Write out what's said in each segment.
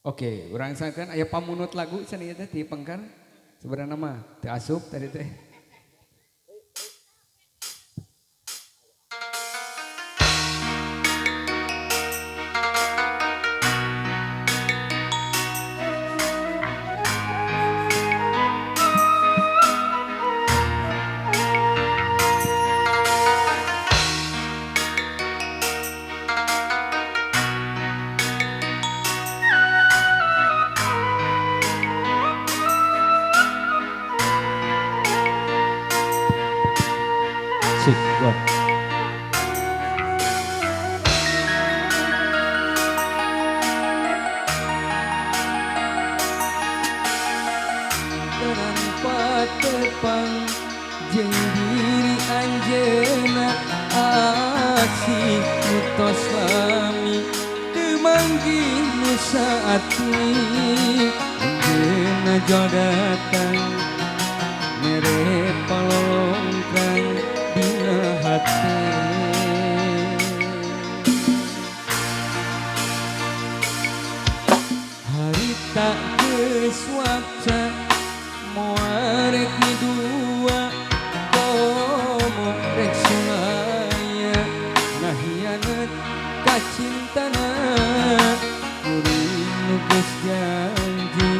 Oke, urang sangkan aya pamunut lagu cenah ieu teh ti pengker. Sebenarnya mah teu asup tadi teh. Tanpa tepang jeung diri anjeunna asih utos lami teu manggih nu saati anjeunna jol datang mere palolongkang dina hati. Harita geus wakca moal rek dua komo rek sulaya nahianat kacintana kuring nu geus janji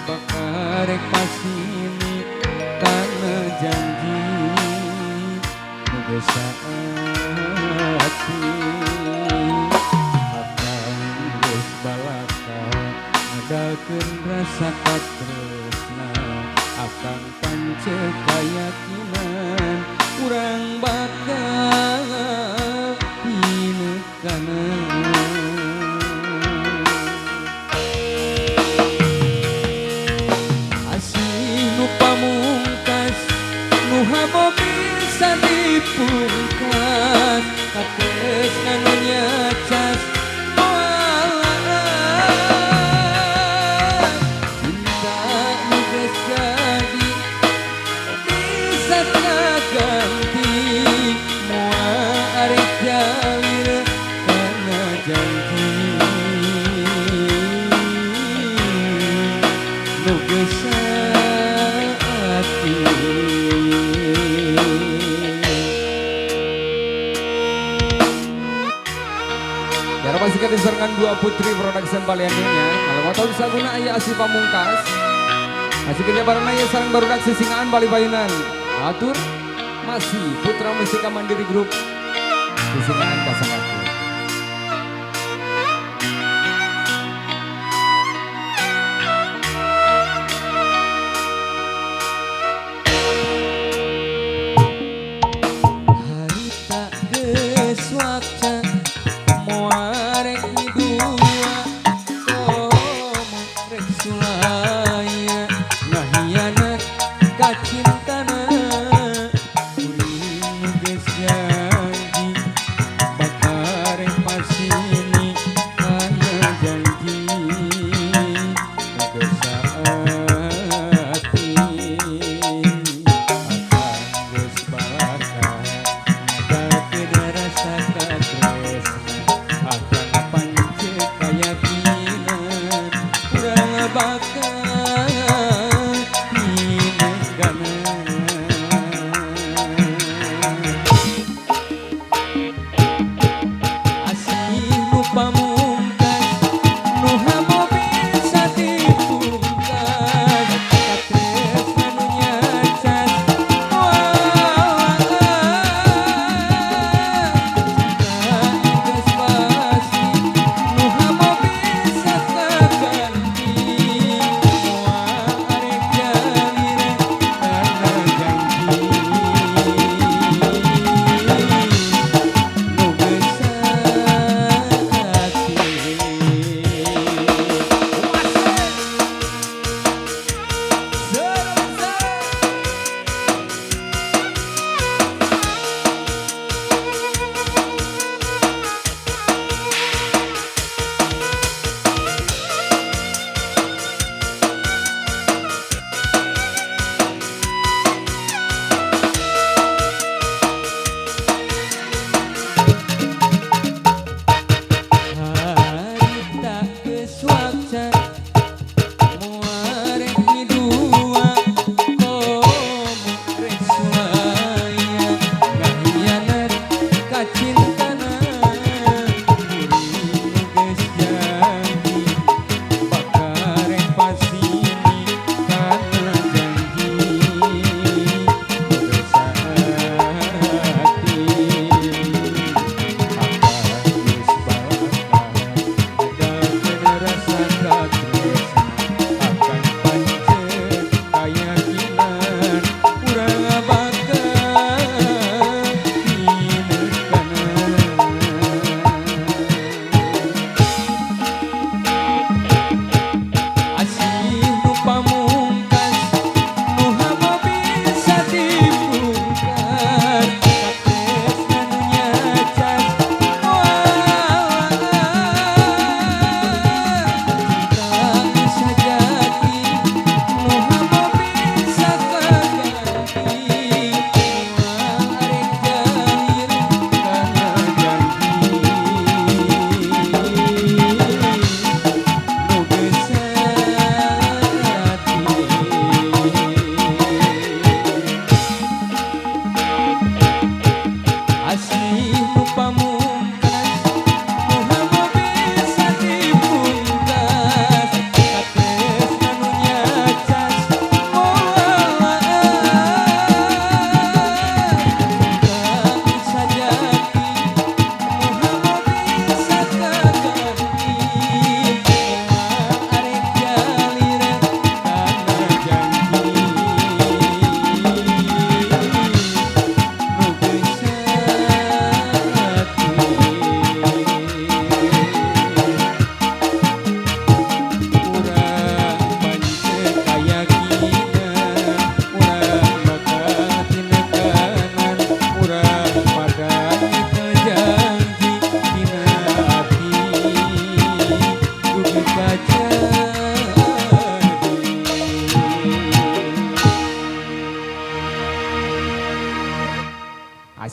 bakal rek pasini kana janji nu geus saati akang geus balaka ngadalkeun rasa katresna akang pancet kayakinan urang bakal pinekanan. Asih nu pamungkas nu habo bisa dipungkas katresna nu nyacas pastikan diserahkan dua putri production baliannya. Kalau mau tahu bisa guna ayah asih pamungkas. Masih kerja bareng ayah sarang barudak sisingaan Bali Payunan. Atur masih Putra Mustika Mandiri Group sisingaan pasangatu. Harita geus wakca moal rek dua komo rek sulaya nahianat kacintana kuring nu geus janji bakal rek pasini kana janji nu geus saati akang geus balaka ngadalkeun rasa katresna akang pancet kayakinan urang bakal pinengganan. Asih nu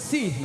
Sih.